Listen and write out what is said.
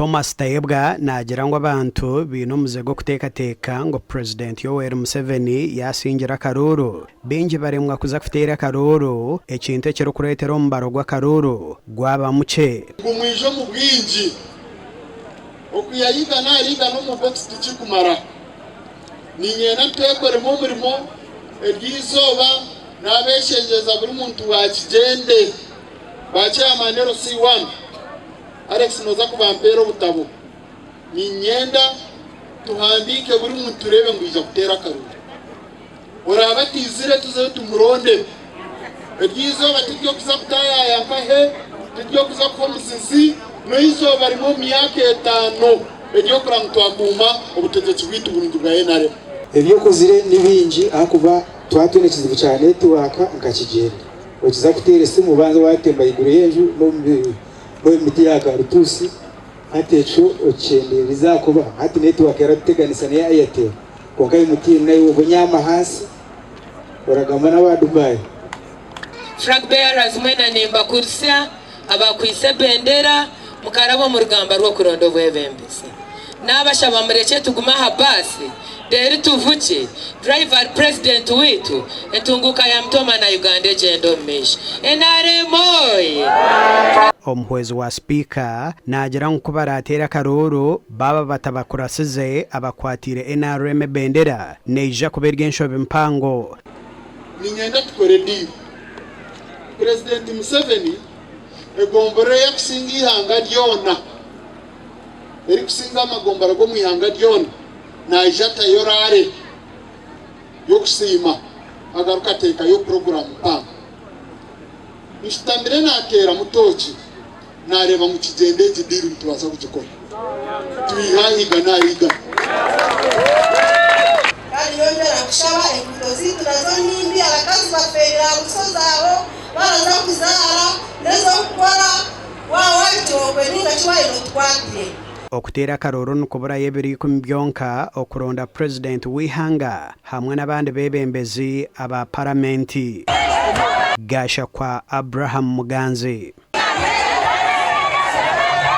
Thomas Tayebwa naagira ngu abantu baine omuze gw'okuteekateeka ngu Purezidenti Yoweri Museveni yaasingire akaruuru, baingi baremwa kuza kuteera akaruuru, ekintu ekirikureetera omubaro gw'akaruuru gwaba mukye. Ngu mwije omu bwingi. Okwiha igana ahari igana omu bokisi tikirikumara. Niinyenda twekoremu omurimo eryo izooba naabeshengyereza buri muntu wa Kigyende, ba chairman LC1, Alex nooza kubampeera obutabo. Niinyenda tuhandiike buri muntu tureebe ngu aija kuteera akaruru. Oraabe ataizire tuzeyo tumuronde. Eryo izooba tiry'okuza kutaayaaya nkahe, tiry'okuza kuha omuzizi, n'eizooba rimwe omu myaka etaano ery'okureba ngu twakuuma obutegyeki bwaitu burungi bwa nrm. Ebi okozire ni bingi ahakuba twaba twine ekizibu kya netiwaaka nka Kigyenda. Okiza kuteera esimu obanze waatemba ahaiguru y'enju n'omu miti ya karutuusi hati ekyo okikyendeereza ahakuba hati netiwaaka eratuteganisa n'eya Airtel kwonka MTN nayo obwo nyaama ahansi oragamba n'aba Dubai. Flag bearers mwena nimbakurisya abakwaitse ebendera mukaraba omu rugamba rw'okuronda obwebembezi. Nabashaba murekye tugume aha baasi reero tuvugye, driver ari president waitu, entunguuka ya Mitooma na Uganda egyende omu maisho. Nrm oye! Omuhwezi wa sipiika naagira ngu ku baraateere akaruuru baaba batabakuratsize abakwatiire nrm ebendera neija kuba eri enshobi mpango. Niinyenda tukore diiru. Purezidenti Museveni egomborora ei arikusinga eihanga ryona, erikusinga amagombora g'omu ihanga ryona, naija atayo raare y'okusiima agaruke ateekayo puroguraamu mpango. Nshutamire naateeramu tooki naareeba ngu kigyenda egi diiru nitubaasa kugikora twihe aha igana aha igana. Kandi nyongyera kushaba enguuto zaitu nazo nimbi abakazi bafeerire aha mushozi aho baraza kuzaara n'ez'okukora waaba wahikire okwe ninga shi waayenda otukwatire. Okuteera akaruuru nikuburayo ebiro ikumi byonka okuronda Purezidenti w'eihanga hamwe n'abandi beebembezi aba Paramenti. Gashakwa Abraham Muganzi.